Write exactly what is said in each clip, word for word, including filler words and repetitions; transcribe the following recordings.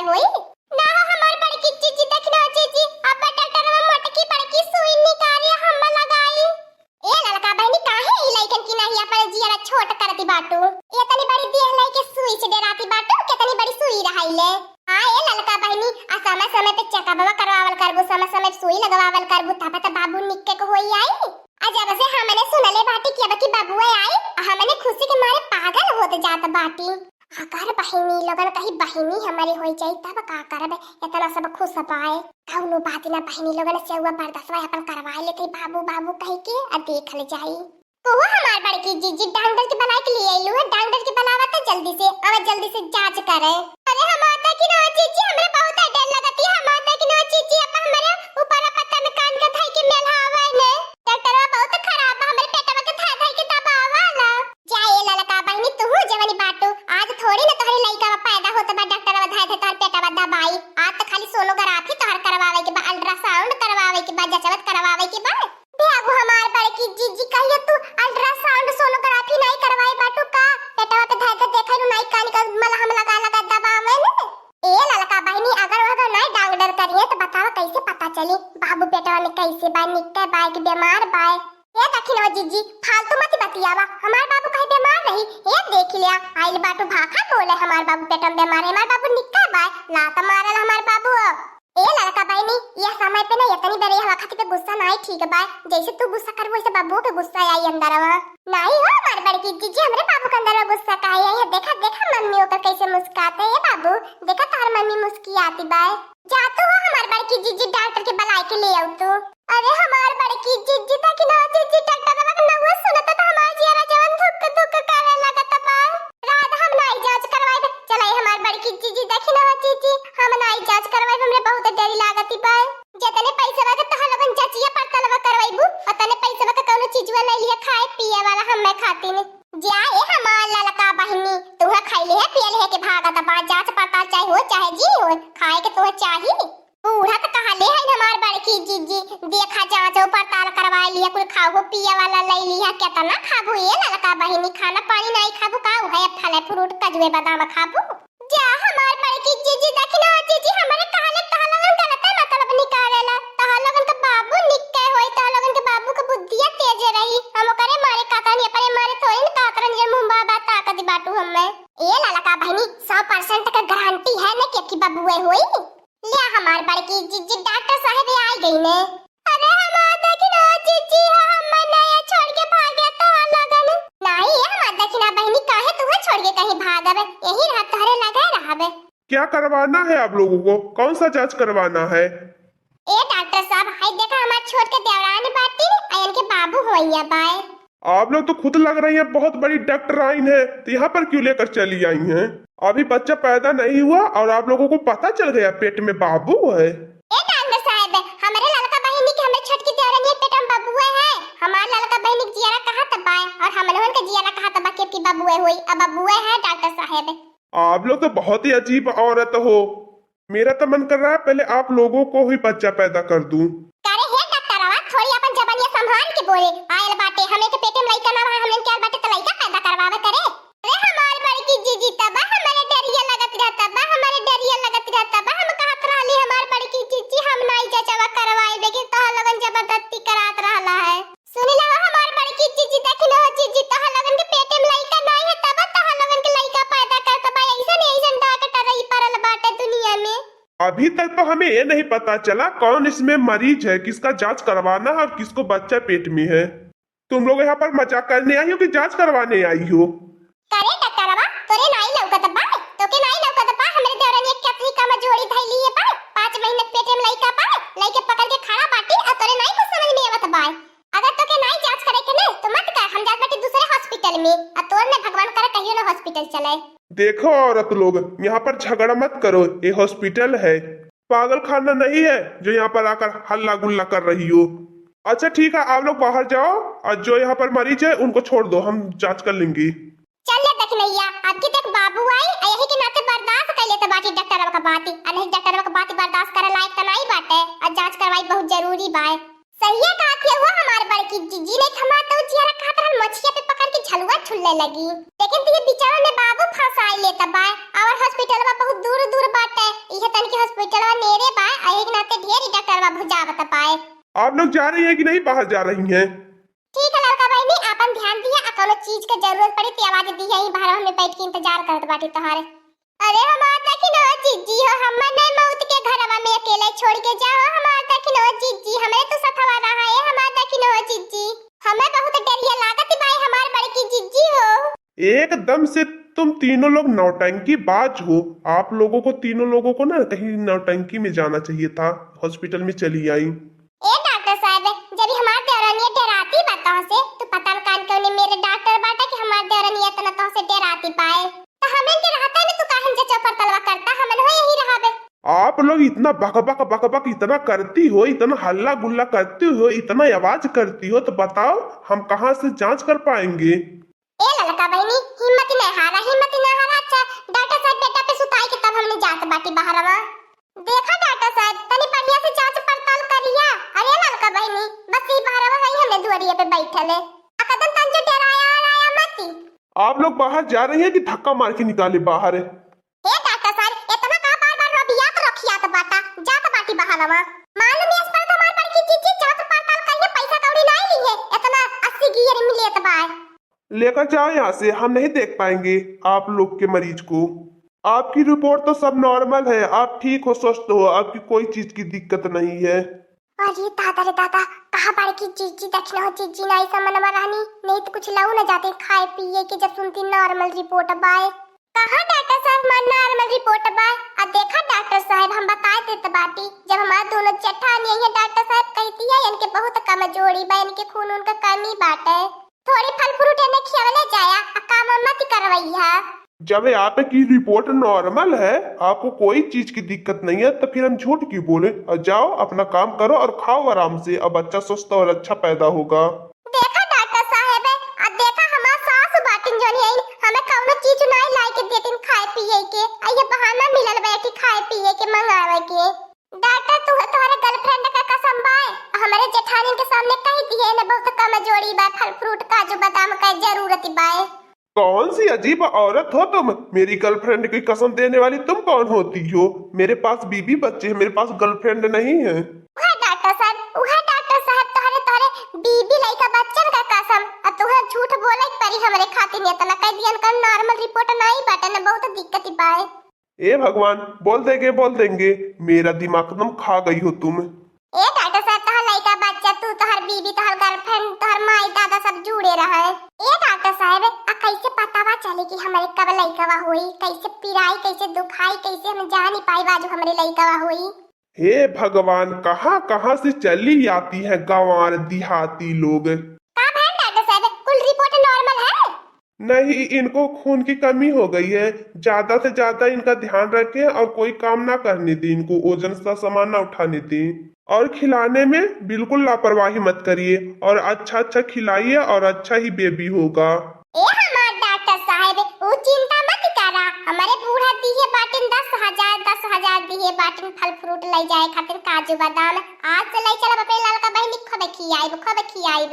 होई। ना हो हमार बड़की जीजी, देखी ना जीजी, अब डॉक्टर में मोटकी बड़की सुई निकाली हम लगाई। ए ललका बहिनी, काहे ई लइकन की नाहीं अपन जियरा छोट करती बाटू? एतनी बड़ी देह लइके सुई से डेराती बाटू, केतनी बड़ी सुई रहाइले। हाँ ए ललका बहिनी, आ समय समय पे चेकअपवा करवावल करबू, समय समय पे सुई लगवावल करबू, तब त बाबू निक्के के होई आई। आ जब से हमने सुनले बाटी कि अब की बबुआ आई, आ हमने खुशी के मारे पागल होत जात बाटी। अगर बहिनी लोगन कहीं बहिनी हमारी होई जाई तब का करबे, इतना सब खुश बाए। कौनो बात ना बहिनी लोगन से हुआ बर्दाश्त अपन करवा लेते बाबू बाबू कह के आ देख ले जाई। कहो हमार बड़की जीजी, डॉक्टर के बुलाए के लिए आइलू है, डॉक्टर के बुलावा तो जल्दी से, अब जल्दी से जांच करे। अरे हमार देखी ना जीजी, हमरे बहुत डर लगती है, हमार देखी ना जीजी, अब हमरे ऊपर पता न कान के धई के मेल हवे ने। डॉक्टरवा बहुत खराब बा, हमरे पेटवा के धई धई के दबावा ला। जा ए ललका बहिनी, तू जवनी बाटू, आज थोड़ी ना तोहरे लइका पैदा होत बा, डॉक्टरवा धई धई तोहर पेटवा दबाई। आज तो खाली सोनोग्राफी तोहर करवावे के बा, अल्ट्रासाउंड करवावे के बा, जचवत करवावे के बा। बेगो हमार बड़की जीजी, कहियो तू अल्ट्रासाउंड सोनोग्राफी नाई करवाई बाटू का? पेटवा पे धर के देखे नु नाई कान का मलहम लगा लगा दबावे ने। ए ललका बहिनी, अगर वह नाई डॉक्टर करिए तो बतावा कैसे पता चली बाबू पेटवा में कैसे बा, निक्के बा कि बीमार बा? ए दखिनवा जीजी, फालतू मत बतियावा, हमार बाबू कहीं बीमार रही? ए देख लिया, आइल बाटू भाखा बोले हमार बाबू पेटवा में बीमार है, हमार बाबू निक्का बा, लात मारल हमार बाबू। ए ललका बहिनी, यह समय पे ना इतनी देर यह वक्त पे गुस्सा नाई ठीक बा। जैसे तू गुस्सा करबो, वैसे बबुओ के गुस्सा आई अंदरवा। नाई हो हमार बड़की जीजी, हमरे बाबू के अंदरवा गुस्सा काहे आई है? देखा, देखा मम्मी ओकर कैसे मुस्काते। ए बाबू, देखा तोहर मम्मी मुस्कियाती बा। जा तू हो हमार बड़की जीजी, डॉक्टर के बुलाए के ले आऊ तू। अरे हमार बड़की जीजी, देखी ना जीजी, डॉक्टरवा के नउआ सुनत त हमार जियरा जवन धुक धुक करे लगत बा। रात हम नाई जांच करवाइब। चलाई हमार बड़की जीजी, देखी ना जीजी, हम नाई जांच करवाइब, हमरे बहुत डरी लागती बा। जतने पैसवा के तोहर लोगन जांचिया पड़तालवा करवाइबू, ओतने पैसवा के कौनो चीजवा ले लिया खाए पिए वाला हम्मे खातिन। जा ए हमार ललका बहिनी, तुहा खैले है पियले है के भागत बा, जांच पड़ताल चाहे हो चाहे जी हो, खाए के तुहा चाही। बूढ़ा त कहले है हमार बड़की जीजी, देखा जांच पड़ताल करवा लिया, कुल खाबू पिए वाला ले लिया, केतना खाबू ए ललका बहिनी, खाना पानी नाई खाबू का, उहे फल फ्रूट कजुए बादाम खाबू। जा हमार बड़की जीजी, देखी ना जीजी, हमरे कहले तोहर लोगन गलते मतलब निकालेला। तोहर लोगन के बाबू निक्के होई, तोहर लोगन के बाबू के बुद्धिया तेज रही। हम ओकरे मारे कहतनी, अपने मारे थोड़ी न कहतनी, जे मुंह बाबा ताकत बाटू हमें। ए ललका बहिनी, सौ परसेंट के गारंटी है ने कि, कि बबुए होई? ले हमार बड़की जीजी, डॉक्टर साहेब आई गई ने। अरे हमार दखिना जीजी, हम नहीं छोड़ के भागे तोहर लगन। नहीं, ए हमार दखिना बहिनी, काहे तुहे छोड़ के कहीं भागब? यही रहा, तोहरे लगे रहबे। क्या करवाना है आप लोगों को? कौन सा जांच करवाना है? ए डॉक्टर साहब, हाय देखा, हमार छोट के देवरान बाटी, आ इनके बाबू होइया बाय। आप लोग तो खुद लग रही हैं बहुत बड़ी डॉक्टराइन है, तो यहाँ पर क्यों लेकर चली आई हैं? अभी बच्चा पैदा नहीं हुआ और आप लोगों को पता चल गया पेट में बाबू है। ए डॉक्टर साहब, हमरे ललका बहिनी के हमरे छोटकी देवरानी के पेट में बबुए है। हमार ललका बहिनी के जियरा कहाँ तबाए और हम लोगन के जियरा कहाँ तबा के की बबुए होई, अब बबुए है डॉक्टर साहब। आप लोग तो बहुत ही अजीब औरत हो। मेरा तो मन कर रहा है पहले आप लोगों को ही बच्चा पैदा कर दूं। करे हे डॉक्टरवा, थोड़ी अपन जबानिया संभाल के बोले। आयल बाटे, हमें के पेटे में लइका ना रहा, हमने के आयल बाटे तो लइका पैदा करवावे करे। अरे हमार बड़की जीजी, तबा हमारे डरिया लगत रहता बा, हमारे डरिया लगत रहता बा। हम कहत रहली हमार बड़की जीजी, हम नाई जचवा करवाई, लेकिन तोह लोगन जबरदस्ती करात रहला है। सुन ला हो हमार बड़की जीजी, देखी लो हो जीजी, तोह लोगन के पेटे में लइका नाई है, तब तोह लोगन के लइका पैदा करत बा। ऐसन ऐसन डॉक्टर रही परल बाटे दुनिया में। अभी तक तो हमें ये नहीं पता चला कौन इसमें मरीज है, किसका जांच करवाना है और किसको बच्चा पेट में है। तुम लोग यहाँ पर मजाक करने आई हो कि जांच करवाने आई हो? करे डॉक्टरवा, तोरे नाई लौकत बा, तोके नाई लौकत बा, हमरे देवरनिया के केतनी कमजोरी धइली है बा, पाँच महीने के पेटे में लइका बा, लइके पकड़ के खड़ा बाटी, आ तोरे नाई कुछ समझ में आवत बा। अगर तोके नाई जांच करे के ने, तो मत कर, हम जात बाटी दूसरे हॉस्पिटल में, आ तोर ने भगवान करे कहियो ना हॉस्पिटल चले। देखो औरत लोग, यहाँ पर झगड़ा मत करो, ये हॉस्पिटल है, पागल खाना नहीं है जो यहाँ पर आकर हल्ला गुल्ला कर रही हो। अच्छा ठीक है, आप लोग बाहर जाओ और जो यहाँ पर मरीज है उनको छोड़ दो, हम जांच कर लेंगे। चल ले दखिनैया, अब की देख बाबू आई, आ यही के नाते बर्दाश्त कर लेते बाटी डॉक्टरवा का बात, आ नहीं डॉक्टरवा का बात बर्दाश्त करे लायक तो नहीं बाटे, आ जांच करवाई बहुत जरूरी बाय। सहिए कहत है वो हमार बड़की जीजी, नहीं थमा तो जियरा कहत रहल मोछिया पे पकड़ के झलुआ झुल्ले लगी। लेकिन ये बिचारा ने बाबू फंसाई लेता बाय, और हॉस्पिटलवा बहुत दूर दूर बाटे, इहे तन के हॉस्पिटलवा नेरे बाय, आ एक नाते ढेर डॉक्टरवा भुजावत बाय। आप लोग जा रही हैं कि नहीं, बाहर जा रही हैं? ठीक है ललका बहिनी, आपन ध्यान दिया, आ कौनो चीज के जरूरत पड़ी तो आवाज दिया, ही बाहर में बैठ के इंतजार करत बाटी तोहारे। अरे हमार दखिन हो जिज्जी हो, हमें नहीं मौत के घरवा में अकेले छोड़ के जाओ, हमार दखिन हो जिज्जी, हमरे तू सथवा रहा है, हमार दखिन हो जिज्जी, हमें बहुत डरिया लागत बाय हमार बड़की जिज्जी हो। एकदम से तुम तीनों लोग नौटंकी बाज हो। आप लोगों को, तीनों लोगों को ना कहीं नौटंकी में जाना चाहिए था, हॉस्पिटल में चली आई। ए डॉक्टर साहब, जब हमार देवरानी डराती बा तोहसे, तू पता न कान कौने मेरे डॉक्टर बाटे कि हमार देवरानी इतना तोहसे डराती पाए। तो हमन के रहता में तू काहे जचा पड़तलवा करता, हमन हो यही रहाबे। आप लोग इतना बकबक बकबक इतना करती हो, इतना हल्ला गुल्ला करती हो, इतना आवाज करती हो, तो बताओ हम कहाँ से जांच कर पाएंगे? ए ललका बहिनी, हिम्मत न हारा, हिम्मत न हारा। अच्छा, डॉक्टर साहब बेटा पे सुताई के तब हमने जात बाटी बाहरवा। देखा डॉक्टर साहब, तनी बढ़िया से जांच पड़ताल करिया। अरे ललका बहिनी, बस ई बाहरवा वही हमने दुआरिया पे बैठल है। आ कदम तन जो डराया, डराया मती। आप लोग बाहर जा रही हैं कि धक्का मार के निकाले बाहर? हे डॉक्टर साहब, इतना का बार-बार रबियात रखियात बाटा, जात बाटी बहानवा। मालूम है, इस पर तो हमार बड़की जीजी जांच पड़ताल करिए, पैसा कौड़ी नाई ली है, इतना अस्सी गियर में लेत बाय। लेकर जाओ यहाँ से, हम नहीं देख पाएंगे आप लोग के मरीज को। आपकी रिपोर्ट तो सब नॉर्मल है, आप ठीक हो, स्वस्थ हो, आपकी कोई चीज की दिक्कत नहीं है। अरे दादा रे दादा, कहाँ बड़की जीजी दखिन हो, जीजी नाई समनवा रहनी, नहीं तो कुछ लऊ न जाते खाए पिए के, जब सुनती नॉर्मल रिपोर्ट बाय। कहाँ डॉक्टर साहब, हमार नॉर्मल रिपोर्ट बा। आ देखा डॉक्टर साहब, हम बताए देत बाटी, जब हमार दोनों जेठानी आई है डॉक्टर साहब, कहती है इनके बहुत कमजोरी बा, इनके खून उनका कमी बाटे, थोड़ी फल फ्रूट इन्हें खियावले जाया, आ काम मत करवैया। जब आपकी रिपोर्ट नॉर्मल है, आपको कोई चीज की दिक्कत नहीं है, तो फिर हम झूठ क्यों बोले? और जाओ अपना काम करो और खाओ आराम से, और बच्चा स्वस्थ और अच्छा पैदा होगा। देखा डॉक्टर साहेब, आ देखा हमार सास बाटिन जौन है, हमें कौनो चीज नाई लाई के देतिन खाए पिए के, आ ये बहाना मिलल बा कि खाए पिए के मंगावे के। डॉक्टर तू है, तोहरे गर्लफ्रेंड का कसम बाय, हमरे जेठानी के सामने कह दिए न बहुत कमजोरी बा, फल फ्रूट काजू बादाम का जरूरत बाय। कौन सी अजीब औरत हो तुम? मेरी गर्लफ्रेंड की कसम देने वाली तुम कौन होती हो? मेरे पास बीवी बच्चे हैं, मेरे पास गर्लफ्रेंड नहीं है। उहे डॉक्टर साहब, उहे डॉक्टर साहब, तोहरे, तोहरे बीवी लइका बच्चन का कसम, अब तुहे झूठ बोले के परी हमरे खातिर, इतना कह दियन कर नॉर्मल रिपोर्ट नाई बाटे न, बहुत दिक्कत बाय। ए भगवान, बोल देंगे, बोल देंगे, मेरा दिमाग एकदम खा गई हो तुम। ए डॉक्टर साहब, तोहर लइका बच्चा, तू, तोहर बीवी, तोहर गर्लफ्रेंड, तोहर माई दादा सब जुड़े रहे। ए डॉक्टर साहब, आ कैसे पतावा चले कि हमरे कब लइकवा होई? कैसे पिराई, कैसे दुखाई, कैसे हम जानी पाई बाजू हमरे लइकवा होई? हे भगवान, कहाँ कहाँ से चली आती है गंवार देहाती लोग। का भइल डॉक्टर साहब, कुल रिपोर्ट नॉर्मल है? नहीं, इनको खून की कमी हो गई है। ज्यादा से ज्यादा इनका ध्यान रखें और कोई काम ना करने दें इनको, वजन सा सामान ना उठाने दें। और खिलाने में बिल्कुल लापरवाही मत करिए और अच्छा अच्छा खिलाइए और अच्छा ही बेबी होगा। ए हमार डॉक्टर साहब, ऊ चिंता मत करा, हमरे बूढ़ा दिहे बाटिन दस हजार, दस हजार दिहे बाटिन फल फ्रूट लइ जाए खातिर, काजू बादाम। आज से लइ चलब अपने ललका बहिनी, खूबे खियाइब, खूबे खियाइब।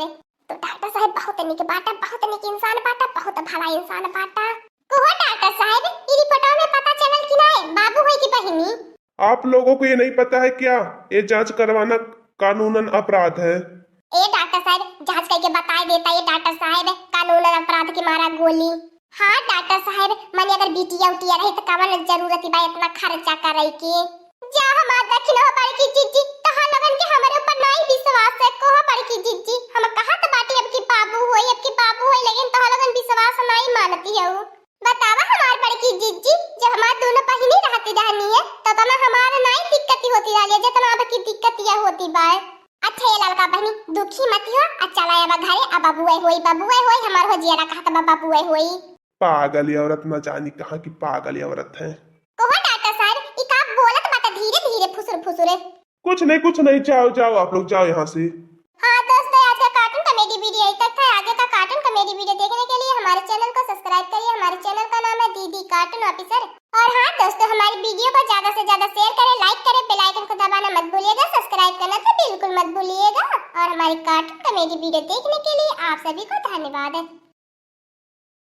तो डॉक्टर साहब बहुत निक बाटा, बहुत निक इंसान बाटा, बहुत भला इंसान बाटा। कहो डॉक्टर साहब, ई रिपोर्टवा में पता चलल कि नाय, बाबू होई कि बहिनी? आप लोगों को ये नहीं पता है क्या, ये जांच करवाना कानूनन अपराध है? ए डॉक्टर साहब, जांच करके बताए देता ये डॉक्टर साहब, कानूनन अपराध की मारा गोली। हाँ डॉक्टर साहब, मने अगर बिटिया उटिया रही तो कवन जरूरत बा इतना खर्चा करे के? जा हमार दखिन हो बड़की जीजी, तोहार लोगन के हमरे ऊपर नाई विश्वास है, कहो बड़की जीजी, हम कहत बाटी अब की बाबू होई, अब की बाबू होई, लेकिन तोहार लोगन विश्वास नाई मानती हो। बतावा हमार बड़की जीजी, जब हमार दोनों बहिनी रहती रहनी है, तो तना हमार नाई दिक्कती होती रहली है, जितना अब की दिक्कतिया होती बा। अच्छा ये ललका बहिनी, दुखी मत हो, आ चला अब घरे, अब बबुए होई, बबुए होई, हमार हो जियरा कहत बा बबुए होई। पागल औरत, ना जानी कहाँ की पागल औरत है। कहो डॉक्टर साहब, ई का बोलत बाटा धीरे धीरे फुसुर फुसुरे? कुछ नहीं, कुछ नहीं, जाओ, जाओ, आप लोग जाओ यहाँ से। हाँ दोस्तों, आज का कार्टून कॉमेडी वीडियो यहीं तक था। आगे का कार्टून कॉमेडी वीडियो देखने के लिए हमारे चैनल को सब्सक्राइब करिए। हमारे चैनल का नाम है दीदी कार्टून ऑफिसर। और हाँ दोस्तों, हमारी वीडियो को ज्यादा से ज्यादा शेयर करें, लाइक करें, बेल आइकन को दबाना मत भूलिएगा, सब्सक्राइब करना तो बिल्कुल मत भूलिएगा। और हमारी कार्टून कॉमेडी वीडियो देखने के लिए आप सभी को धन्यवाद।